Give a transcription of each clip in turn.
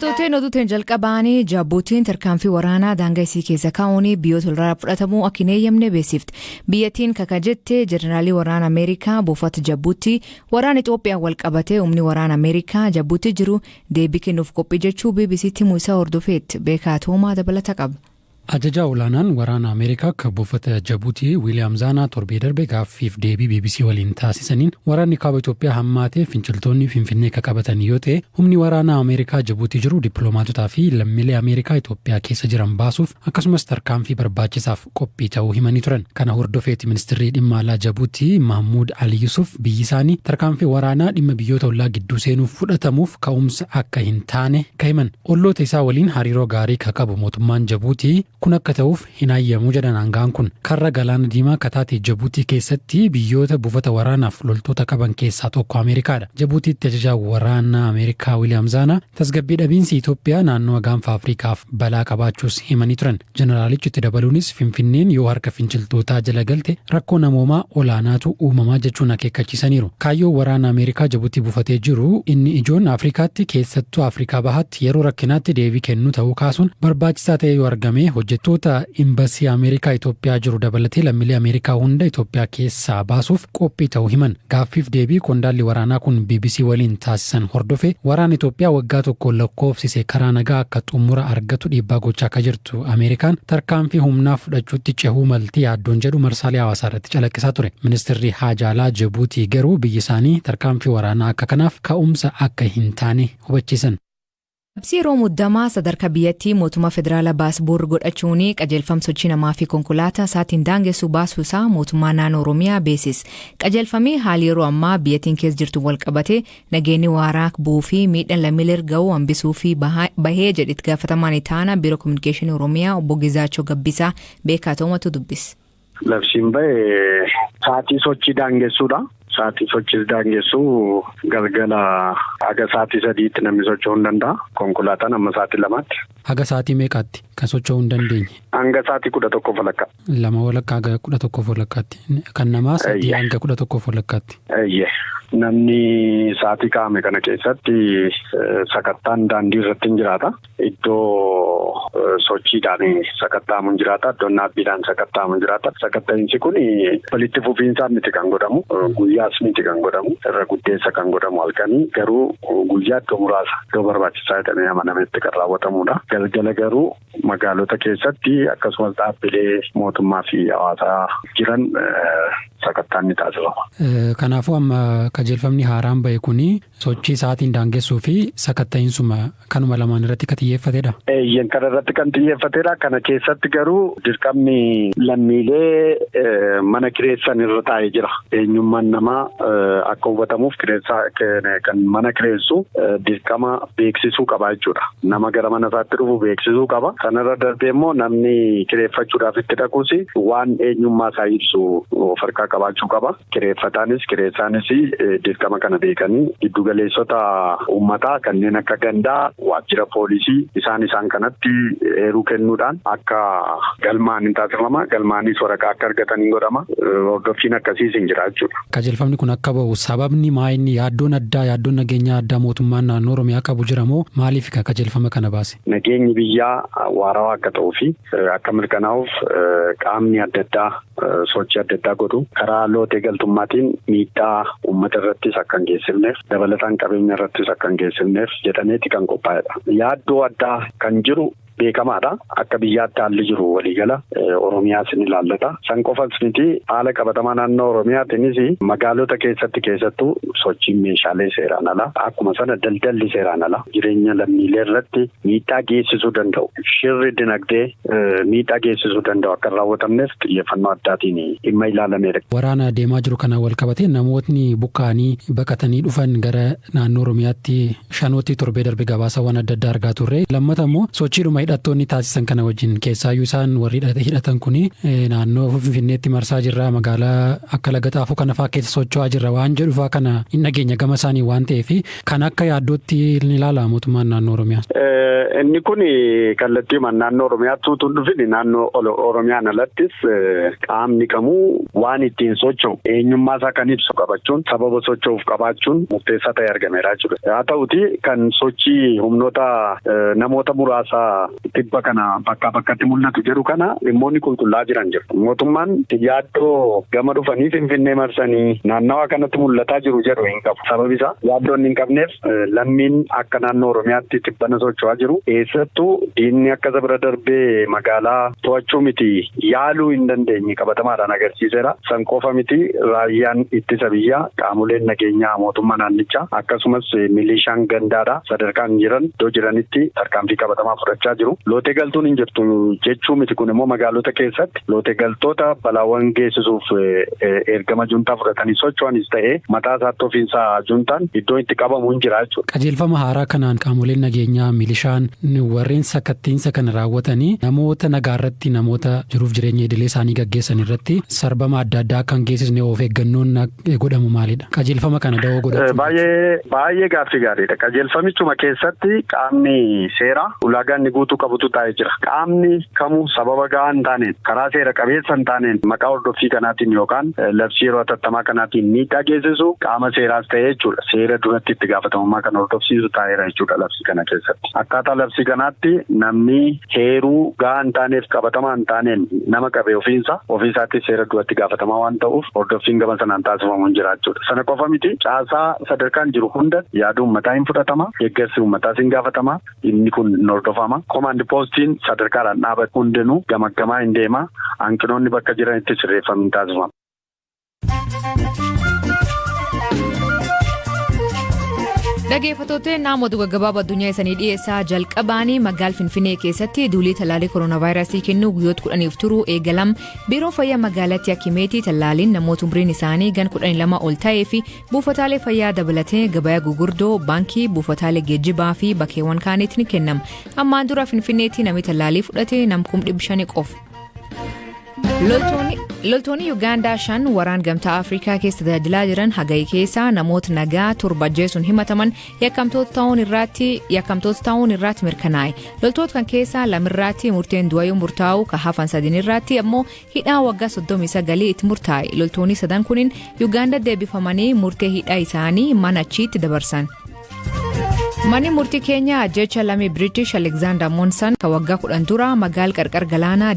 Dhaggeeffattootni oduutiin jalqabaanii Jabuutiin tarkaanfii waraanaa daangaa isii keessa kaa'uun biyyoota walirraa fudhatamuu akka hin eeyyamne beeksifte. Biyyattiin kaka jette jeneraalii waraana Ameerikaa buufata Jabuutii waraana Itoophiyaan wal qabatee humni waraana Ameerikaa Jabuutii jiru deebii kennuuf qophii jechuu BBCtti himuu isaa hordofeetti beekaa toomaa dabalata qaba. Ajajaa olaanaan waraana Ameerikaa akka buufata Jabuutii Wiiliyaam Zaanaa torbee darbe gaaffiif deebii BBC waliin taasisaniin waraanni kaaba Itoophiyaa hammaatee finciltoonni Finfinnee akka qabatan yoo ta'e humni waraanaa Ameerikaa Jabuutii jiru dippiloomaatotaa fi lammiilee Ameerikaa Itoophiyaa keessa jiran baasuuf akkasumas tarkaanfii barbaachisaaf qophii ta'uu himanii turan. Kana hordofeeti ministeerri dhimma alaa Jabuutii Mahmuud Ali Yusuf biyyi isaanii tarkaanfii waraanaa dhimma biyyoota ollaa gidduu seenuuf fudhatamuuf ka'umsa akka hin taane ka himan. Olloota isaa waliin hariiroo gaarii ka qabu mootummaan Jabuutii kun akka ta'uuf hin hayyamu jedhan aangaan kun. Karra galaana diimaa kataate Jabuutii keessatti biyyoota buufata waraanaaf loltoota qaban keessaa tokko Ameerikaadha. Jabuutiitti ajajaa waraanaa Ameerikaa Wiiliyaam Zaanaa tasgabbii dhabiinsi Itoophiyaa naannoo gaanfa Afriikaaf balaa qabaachuus himanii turan. Jeneraalichi itti dabaluunis Finfinneen yoo harka finciltootaa jala galte rakkoo namoomaa olaanaatu uumamaa jechuun akeekkachiisaniiru. Kaayyoon waraana Ameerikaa Jabuutii buufatee jiru inni ijoon Afrikaatti keessattuu Afrikaa bahaatti yeroo rakkinaatti deebii kennuu ta'uu kaasuun barbaachisaa ta'ee yoo argame hojjettoota imbasii Ameerikaa Itoophiyaa jiru dabalatee lammiilee Ameerikaa hunda Itoophiyaa keessaa baasuuf qophii ta'uu himan. Gaaffiif deebii qondaalli waraanaa kun BBC waliin taasisan hordofe waraana Itoophiyaa waggaa tokko lakkoofsise karaa nagaa akka xumura argatu dhiibbaa gochaa akka jirtu Ameerikaan tarkaanfii humnaa fudhachuutti cehuu malti yaaddoon jedhu marsaalee hawaasaa irratti calaqqisaa ture. Ministeerri Haajaa Alaa Jabuutii garuu biyyi isaanii tarkaanfii waraanaa akka kanaaf ka'umsa akka hin taane hubachiisan. Labsii yeroo muddamaa sadarkaa biyyattii mootummaa federaalaa baasbuur godhachuun qajeelfama sochii namaa fi konkolaataa isaatiin daangessu baasuu isaa mootummaa naannoo Oromiyaa beeksise. Qajeelfamni haali yeroo ammaa biyyattiin keessa jirtu wal qabatee nageenyi waaraa bu'uu fi miidhaan lammiilee ga'uu hambisuu fi bahee jedhetti gaafatamaan itti aanaa biiroo kominikeeshinii Oromiyaa obbo Gizaachoo Gabbisaa beekaa ta'umatu dubbise. Labsiin bahe sa'aatii sochii daangessuudha. Sa'aatii sochii daangessuu galgala haga sa'aatii 3tti namni socho'uu hin danda'a. Konkolaataan amma sa'aatii 2tti. Haga sa'aatii meeqaatti kan socho'uu hin dandeenye? Hanga sa'aatii 11:30. 2 walakkaa haga 11:30tti. Kan namaa 3 hanga 11:30tti. Eeyyee. Namni sa'aatii kaa'ame kana keessatti sakattaan daandii irratti hin jiraata. Iddoo sochiidhaan sakatta'amu hin jiraata. Iddoon dhaabbiidhaan sakatta'amu hin jiraata. Sakatta'iinsi kun walitti fufiinsaan miti kan godhamu. Guyyaas miti kan godhamu. Irra guddeessa kan godhamu halkanii garuu guyyaa iddoo muraasa iddoo barbaachisaa jedhamee amanametti kan raawwatamudha. Galgala garuu magaalota keessatti akkasumas dhaabbilee mootummaa fi hawaasaa jiran sakattaan ni taasifama. Kanaafuu amma qajeelfamni haaraan bahe kuni sochii sa'aatiin daangessuu fi sakatta'iinsuma kanuma lamaan irratti kan xiyyeeffatedha. Eeyyen kana irratti kan xiyyeeffatedha. Kana keessatti garuu dirqamni lammiilee mana kireessan irra taa'ee jira. Eenyummaan namaa akka hubatamuuf kireessaa kan mana kireessu dirqama beeksisuu qaba jechuudha. Nama gara mana isaatti dhufu beeksisuu qaba. Sanarra darbee immoo namni kireeffachuudhaaf itti dhaquus waan eenyummaa isaa ibsu of harkaa qabaachuu qaba. Kireeffataanis kireessaanis dirqama kana beekanii giddugaleessota uummataa kanneen akka gandaa, waajjira poolisii isaan isaan kanatti eeruu kennuudhaan akka galmaan hin taasifama. Galmaanis waraqaa akka argatan hin godhama. Hordoffiin akkasiis hin jira jechuudha. Qajeelfamni kun akka bahu sababni maa inni yaaddoon addaa yaaddoon nageenyaa addaa mootummaan naannoo Oromiyaa qabu jira moo maaliif kan qajeelfama kana baase? Nageenyi biyyaa waarawaa akka ta'uu fi akka mirkanaa'uuf qaamni adda addaa sochii adda addaa godhu karaa lootee galtummaatiin miidhaa uummata irrattis akka hin geessifneef dabalataan qabeenya irrattis akka hin geessifneef jedhameeti kan qophaa'edha. Yaaddoo addaa kan jiru beekamaadha. Akka biyyaatti haalli jiru waliigala Oromiyaas ni ilaallata. San qofas miti haala qabatamaa naannoo Oromiyaatiinis magaalota keessatti keessattuu sochiin meeshaalee seeraan alaa akkuma sana daldalli seeraan alaa jireenya lammiilee irratti miidhaa geessisuu danda'u. Shirri dinagdee miidhaa geessisuu danda'u akka hin raawwatamneef xiyyeeffannoo addaatiin dhimma ilaalameedha. Waraana deemaa jiru kanaan wal qabatee namootni buqqa'anii baqatanii dhufan gara naannoo Oromiyaatti shanootti torbee darbe gabaasawwan adda addaa argaa turre. Lammata immoo sochiidhuma Hidhattoonni taasisan kana wajjin, keessaayyuu isaan warri hidhatan kuni naannoo Finfinneetti marsaa jirra, magaalaa akka Laga Xaafoo kana fa'aa keessa socho'aa jirra waan jedhu fa'aa kana hin dhageenya gama isaanii waan ta'eef, kan akka yaaddootti ni ilaala mootummaan naannoo Oromiyaa? Inni kun kallattiimaan naannoo Oromiyaatti utuu hin dhufin, naannoo Oromiyaan alattis qaamni kamuu waan ittiin socho'u, eenyummaa isaa kan ibsu qabachuun, sababa socho'uuf qabaachuun murteessaa ta'e argameera jechuudha. Haa ta'uti, kan sochii humnoota namoota muraasaa tibba kana bakkaa bakkatti mul'atu jedhu kana dhimmoonni qulqullaa'aa jiran jiru. Mootummaan yaaddoo gama dhufanii Finfinnee marsanii naannawaa kanatti mul'ataa jiru jedhu hin qabu. Sababi isaa yaaddoo inni hin qabneef, lammiin akka naannoo Oromiyaatti tibbana socho'aa jiru eessattuu diinni akka isa bira darbee magaalaa to'achuu miti yaaluu hin dandeenye qabatamaadhaan agarsiiseera. San qofa miti, raayyaan ittisa biyyaa, qaamoleen nageenyaa mootummaa naannichaa, akkasumas milishaan gandaadha sadarkaan jiran iddoo jiranitti tarkaanfii qabatamaa fudhachaa jiru. Lootee galtuun hin jirtu jechuu miti. Kun immoo magaalota keessatti lootee galtoota balaawwan geessisuuf ergama juntaa fudhatanii socho'anis ta'ee, mataa isaatti ofiinsaa juntaan iddoo itti qabamu hin jira jechuudha. Qajeelfama haaraa kanaan qaamoleen nageenyaa, milishaan, warreen sakattiinsa kana raawwatanii namoota nagaa irratti, namoota jiruuf jireenya idilee isaanii gaggeessan irratti sarbama adda addaa akka hin geessisne of eeggannoon godhamu maalidha? Qajeelfama kana da'oo godhachuu. Baay'ee baay'ee gaaffii gaariidha. Qajeelfamichuma keessatti qaamni seeraa ulaagaa inni guutuu qabutu taa'ee jira. Qaamni kamuu sababa gahaa hin taaneen, karaa seera qabeessa hin taaneen, maqaa hordoffii kanaatiin yookaan labsii yeroo hatattamaa kanaatiin miidhaa geessisu qaama seeraas ta'ee jechuudha. Seera duratti itti gaafatamummaa kan hordofsiisu taa'eera jechuudha labsii kana keessatti. Akkaataa labsii kanaatti namni heeruu gahaa hin taaneef, qabatamaa hin taaneen nama qabe ofiinsa ofiisaatti seera duratti gaafatamaa waan ta'uuf, hordoffiin gama sanaan taasifamu hin jira jechuudha. Sana qofa miti, caasaa sadarkaan jiru hunda yaada uummataa hin fudhatama, deeggarsi uummataas hin gaafatama, inni kun hin hordofama. Command postiin sadarkaadhaan dhaabate hundinuu gamaggamaa hin deema, hanqinoonni bakka jiranitti sirreeffamni hin taasifama. Dhaggeeffattoota, namoota gaggabaaboo addunyaa isanii dhiyeessaa. Jalqabaanii magaal Finfinnee keessatti duulii tallaalii kooronaavaayirasii kennuu guyyoota 10f turuu eegalam. Biiroon fayyaa magaalatti akimeetii tallaaliin namoota umriin isaanii gan 12 ol ta'ee fi buufataalee fayyaa dabalatee gabayaa gugurdoo, baankii, buufataalee geejjibaa fi bakkeewwan kaaniitti ni kennama. Ammaan dura Finfinneetti namni tallaalii fudhate nam 500,000 qofa. Loltoonni Yuugaandaa shan waraan Gamtaa Afrikaa keessa tajaajilaa jiran Hagayi keessaa namoota nagaa torba ajjeesuun himataman yakkamtoota ta'uun irratti mirkanaa'e. Loltoota kan keessaa lamirraatti murteen du'aa yoo murtaa'u, ka hafan sadin irratti ammoo hidhaa waggaa 39 itti murtaa'e. Loltoonni sadan kunin Yuugaandaa deebifamanii murtee hidhaa isaanii mana achiitti dabarsan. Manni murtii Keeniyaa ajjecha lammii British Alexander Monson kan waggaa 10 dura magaala qarqar galaanaa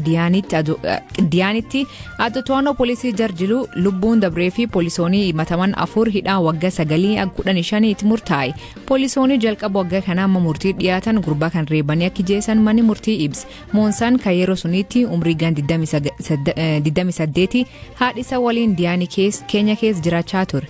Diyaanitti adda to'annoo poolisii jarjilu lubbuun dabree fi poolisoonni himataman afur hidhaa waggaa 9 15 itti murtaa'e. Poolisoonni jalqaba waggaa kanaa amma murtii dhiyaatan gurbaa kan reebanii akka jeesan manni murtii ibsa. Monson kan yeroo sunitti umrii gan 28 haadha isa waliin Diyaanii Keenya keessa jiraachaa ture.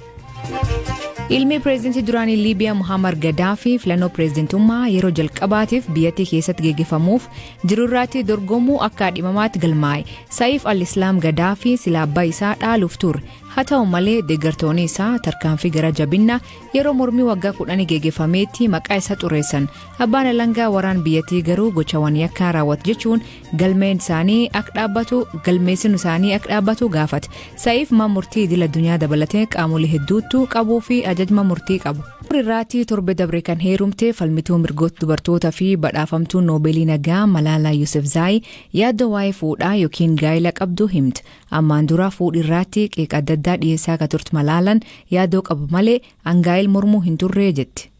Ilmi pireezidantii duraanii Liibiyaa Muhammar Gaddaafii filannoo pireezidantummaa yeroo jalqabaatiif biyyattii keessatti geggeeffamuuf jirurraatti dorgomuu akka dhimamaatti galmaa'e. Sa'iif al-Islaam Gaddaafii sila abbaa isaa dhaaluuf ture. Haa ta'u malee, deeggartoonni isaa tarkaanfii gara jabinaa yeroo mormii waggaa 10 geggeeffameetti maqaa isaa xureessan. Abbaan alangaa waraan biyyattii garuu gochawwan yakkaa raawwatu jechuun galmeen isaanii akka dhaabbatu galmeessinu isaanii akka dhaabbatu gaafate. Sa'iif mana murtii idil addunyaa dabalatee qaamolee hedduutu qabuu fi ajajma murtii qabu. Irraatti torbe dabre kan heerumte falmituu mirgoota dubartootaa fi badhaafamtuu Noobeelii nagaa Malaalaa Yousafzai yaaddoo waa'ee fuudhaa yookiin gaa'ela qabdu himte. Ammaan dura fuudhi irraatti qeeqa adda addaa dhiyeessaa akka turte Malaalaan, yaaddoo qabu malee angaa'el mormuu hin turree jetti.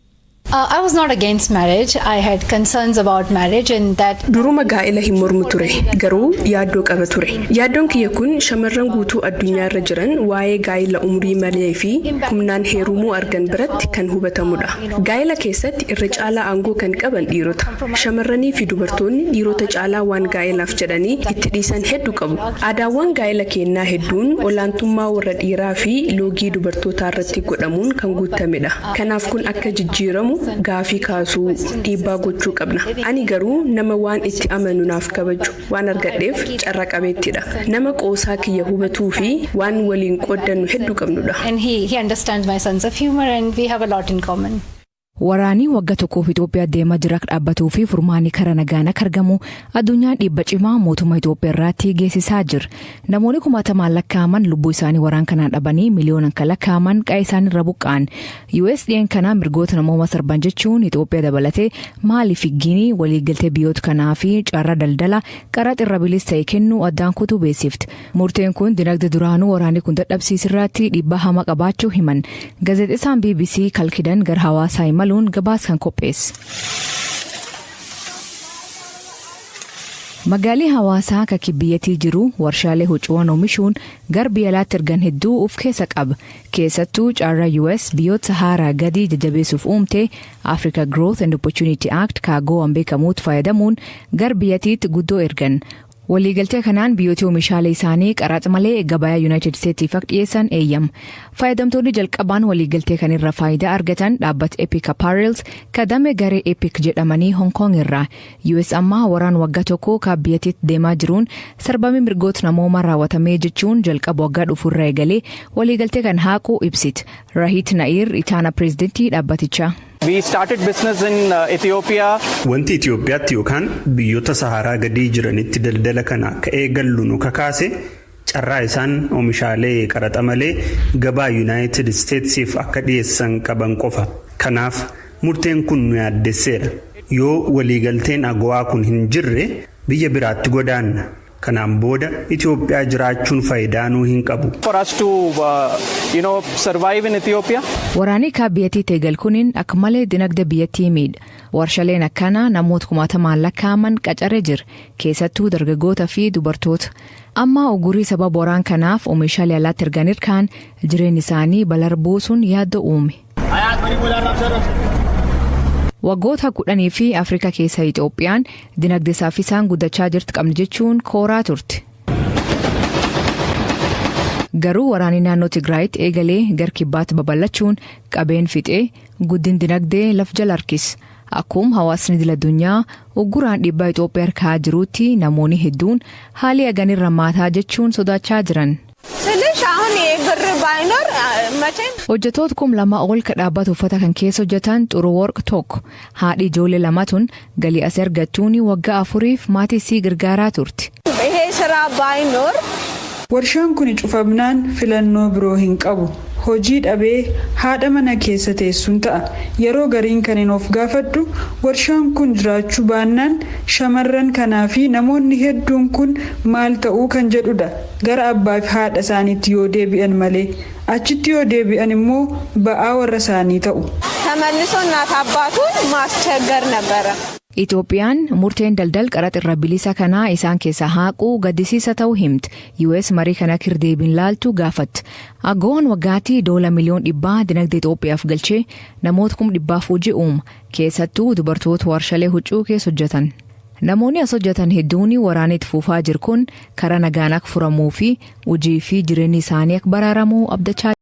I was not against marriage. I had concerns about marriage and that. Duruma gaa'ela hin mormu ture, garuu yaaddoo qaba ture. Yaaddoon kiyya kun shamarran guutuu addunyaa irra jiran waa'ee gaa'ela umrii malee fi humnaan heerumuu argan biratti kan hubatamudha. Gaa'ela keessatti irra caalaa aangoo kan qaban dhiirota. Shamarranii fi dubartoonni dhiirota caalaa waan gaa'elaaf jedhanii itti dhiisan hedduu qabu. Aadaawwan gaa'ela kennaa hedduun olaantummaa warra dhiiraa fi loogii dubartootaa irratti godhamuun kan guutamedha. Kanaaf kun akka jijjiiramu gaafii kaasuu, dhiibbaa gochuu qabna. Ani garuu nama waan itti amanu naaf kabaju waan argadheef carra qabeettidha. Nama qoosaa kiyya hubatuu fi waan waliin qooddannu hedduu qabnudha. And he understands my sense of humor and we have a lot in common. Waraanni waggaa tokkoof Itoophiyaa deemaa jira dhaabbatuu fi furmaanni karaa nagaan akka argamu addunyaan dhiibba cimaa mootummaa Itoophiyaa irratti geessisaa jira. Namoonni kumaatamaan lakkaa'aman lubbuu isaanii waraan kanaan dhabanii, miliyoonaan kan lakkaa'aman qa'ee isaanii irra buqqa'an. US dhiyeenya kanaa mirgoota namooma sarban jechuun Itoophiyaa dabalatee Maalii fi Giinii waliigaltee biyyoota kanaa fi carraa daldala qaraxa irra bilis ta'e kennuu addaan kutuu beeksifte. Murteen kun dinagdee duraanuu waraanni kun dadhabsiisirratti dhiibbaa hamaa qabaachuu himan. Gaazexeessaan BBC Kalkidan gara Hawaasaa imaluun gabaasa kan qopheesse. Magaalli Hawaasaa akka biyyattii jiru warshaalee huccuuwwan oomishuun gara biyya alaatti ergan hedduu of keessa qaba. Keessattuu carraa US biyyoota Saharaa gadi jajjabeessuuf uumte, Africa Growth and Opportunity Act kaagoo beekamuutti fayyadamuun gara biyyattiitti guddoo ergan. Waliigaltee kanaan biyyooti oomishaalee isaanii qaraxa malee gabayaa Yuunaayitid Isteetsiif akka dhiyeessan eeyyama. Fayyadamtoonni jalqabaan waliigaltee kanirra faayidaa argatan dhaabbata Epic Apparels kadame garee Epic jedhamanii Hong Kong irraa. US ammaa waraan waggaa tokko kan biyyattiitti deemaa jiruun sarbamii mirgoota namoomaa raawwatamee jechuun jalqaba waggaa dhufuurra eegalee waliigaltee kan haaquu ibsiti. Rahit Nair itaana pireezidantii dhaabbatichaa. We started business in Ethiopia. Wanti Itoophiyaatti yookaan biyyoota Saharaa gadii jiranitti daldala kana akka eegallu nu kakaase carraa isaan oomishaalee qaraxa malee gabaa Yuunaayitid Isteetsiif akka dhiyeessan qaban qofa. Kanaaf murteen kun nu yaaddesseera. Yoo waliigalteen AGOA kun hin jirre, biyya biraatti godaanna. Kanaan booda Itoophiyaa jiraachuun faayidaa nuu hin qabu. For us to survive in Ethiopia. Waraanni biyyattii eegal kuniin akka malee dinagdee biyyattii miidha. Warshaaleen akkanaa namoota kumaatamaan lakkaa'aman qacaree jira. Keessattuu dargaggoota fi dubartoota. Amma ugurii sababa waraan kanaaf oomishaalee alaatti ergan irkaan jireenyi isaanii balar buusuun yaaddoo uume. Waggoota 10 fi Afrikaa keessa Itoophiyaan dinagdee saffisaan guddachaa jirti qabni jechuun kooraa turte. Garuu waraanni naannoo Tigraayitti eegalee gara kibbaatti babal'achuun qabeen fixee guddin dinagdee laf jala harkise. Akkuma hawaasni idil addunyaa ugguraan dhiibbaa Itoophiyaa harkaa jirutti, namoonni hedduun haalli haganirra maataa jechuun sodaachaa jiran. Hojjettoota 2000 ol ka dhaabbata uffata kan keessa hojjetan Xuruworq tokko. Haadhi ijoollee lama tun galii as argattuun waggaa 4f maatii isii gargaaraa turte. Warshaan kun cufamnaan filannoo biroo hin qabu. Hojii dhabee haadha mana keessa teessuun ta'a. Yeroo gariin kan hin of gaafadhu, warshaan kun jiraachuu baannaan shamarran kanaa fi namoonni hedduun kun maal ta'uu kan jedhudha. Gara abbaa fi haadha isaaniitti yoo deebi'an malee, achitti yoo deebi'an immoo ba'aa warra isaanii ta'u. ተመልሶ እናት አባቱን ማስቸገር ነበረ። Itoophiyaan murteen daldal qaraxa irra bilisa kanaa isaan keessaa haaquu gaddisiisa ta'uu himti. US marii kana kirdeebiin laaltu gaafatte. AGOAn waggaatti doola miliyoon 100 dinagdee Itoophiyaaf galchee namoota 100,000 hojii uuma. Keessattuu dubartoota warshaalee huccuu keessa hojjetan. Namoonni as hojjetan hedduun waraana itti fufaa jiru kun karaa nagaan akka furamuu fi hojii fi jireenyi isaanii akka baraaramuu abdachaa